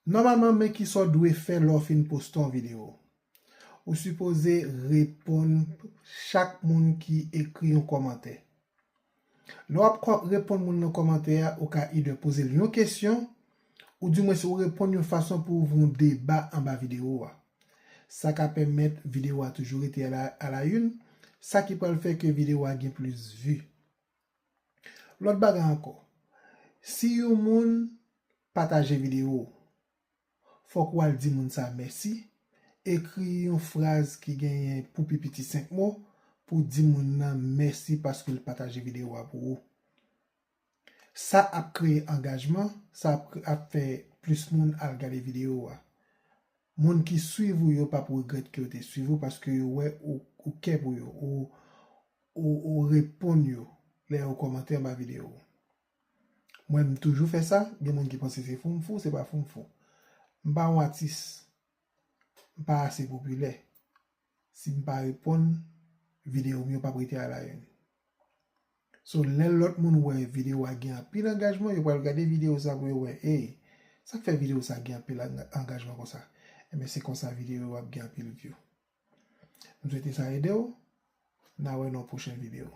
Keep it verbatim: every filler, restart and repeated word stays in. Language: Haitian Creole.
Nòmalman, men kisa w dwe fè lè w fin poste yon videyo. Ou sipoze reponn chak moun ki ekri yon kòmantè. Lè w ap kò- reponn moun nan kòmantè a, ou ka either poze l yon kesyon, oudimwen si w reponn yon fason pou ouvri yon deba anba videyo a. Sa ka pèmèt videyo a toujou rete a la, a la une, sa ki pral fè ke videyo a gen plis vi. Lòt bagay ankò, si yon moun pataje videyo, fòk w al di moun sa mèsi. Ekri yon fraz ki genyen pou pi piti senk mo pou di moun nan mèsi paske l pataje videyo a pou ou. Sa ap kreye angajman, sa ap, ap fè plis moun al gade videyo a. Moun ki swiv ou yo p ap regrèt ke yo te swiv ou paske yo wè ou, ou kè pou yo, ou, ou, ou reponn yo lè yo kòmante anba videyo. Mwen, m toujou fè sa. Gen moun ki panse se fou m fou, se pa fou m fou. M pa yon atis. M pa ase popilè. Si m pa reponn, videyo m yo p ap rete a la une. So, lè lòt moun wè videyo a gen anpil angajman, yo pral gade videyo sa pou yo wè, ey, sa k fè videyo sa gen anpil anga- angajman konsa? Enben, se konsa videyo yo ap gen anpil view. M swete sa ede w. N a wè nan yon pwochen videyo.